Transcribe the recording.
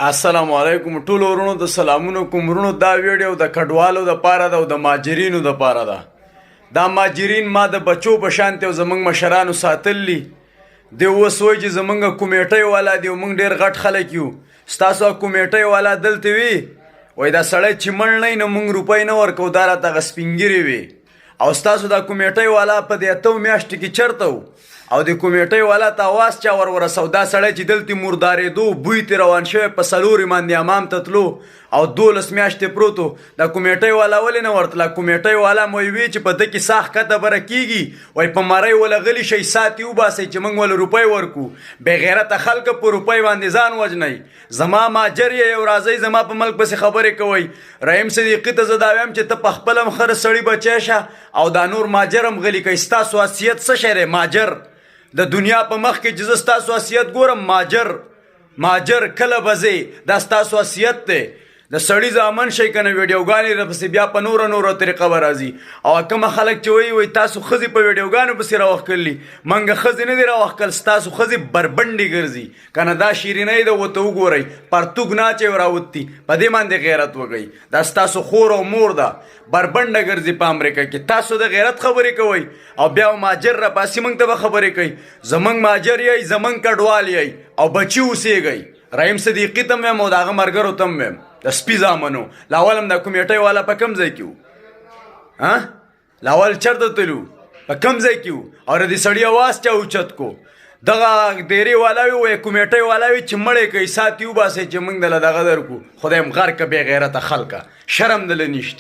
السلام علیکم ټول ورونو ته سلامونه کوم. ورونو، دا ویډیو د کډوالو د پاره ده او د ماجرینو د پاره ده. دا ماجرین ما د بچو په شان ته زمونږ مشرانو ساتلی دی. اوس وایي چې زمونږ کمیټۍ والا دی او مونږ ډېر غټ خلک یو. ستاسو کمیټۍ والا دلته وي، وایي دا سړی چې مړ نه نو مونږ روپۍ نه ورکوو. دا راته هغه سپینږیري وي. او ستاسو دا کمیټۍ والا په دې 8 میاشتو کې چېرته و؟ او د کمیټۍ والا ته اواز چا ور ورسو؟ دا سړی چې دلته مردارېدو، بوی ترې روان شوی، په څلورې باندې امام ته تلو او 12 میاشتې پروت و، دا کمیټۍ والا ولې نه ورتله؟ کمیټۍ والا مو وی چې په ده کې ساه ښکته بره کېږي، وایي په مرۍ وله غلي شئ، سات یې وباسئ چې موږ وله روپۍ ورکو. بېغیرته خلک په روپۍ باندې ځان وژنئ. زما ماجر یې او راځئ زما په ملک پسې خبرې کوئ. رحیم صدیقي ته زه دا وایم چې ته په خپله هم ښه سړي بچی شه او دا نور ماجر هم غلي کوي. ستاسو حیثیت څه شی دی ماجر؟ د دنیا په مخ کې چې زه ستاسو حیثیت ګورم، ماجر ماجر کله به ځې؟ دا ستاسو حیثیت دی. د سړي زامن شئ که نه، ویډیوګانې راپسې بیا په نوره نوره طریقه به راځي. او کومه خلک چې وایي، وایي تاسو ښځې په ویډیوګانو پسې راوښکلي، منګه ښځې نه دي راوښکل، ستاسو ښځې بربنډې ګرځي که نه. دا شیرینۍ ده، ورته وګورئ، پرتوګ نه اچوي راوتي، په دې باندې غیرت وکئ. دا ستاسو خور او مور ده، بربنډه ګرځي په امریکا کې. تاسو د غیرت خبرې کوئ او بیا ماجر را پاسي موږ ته به خبرې کوي. زمونږ ماجر یئ، زمونږ کډوال یئ او بچي اوسېږئ. رحیم صدیقي ته هم وایم او د هغه ملګرو ته هم وایم، د سپي زامنو. لاول هم د کمیټۍ والا په کوم ځای کې وو؟ ها، لاول چېرته تلو؟ په کوم ځای کې وو؟ او د دې سړي اواز چا اوچت کو؟ دغه دیرې والا وي، وایي کمیټۍ والا وي چې مړی کوي، سات یې وباسئ چې موږ دله دغه درکو. خدای هم غرقه بې غیرته خلکه، شرم دله نشته.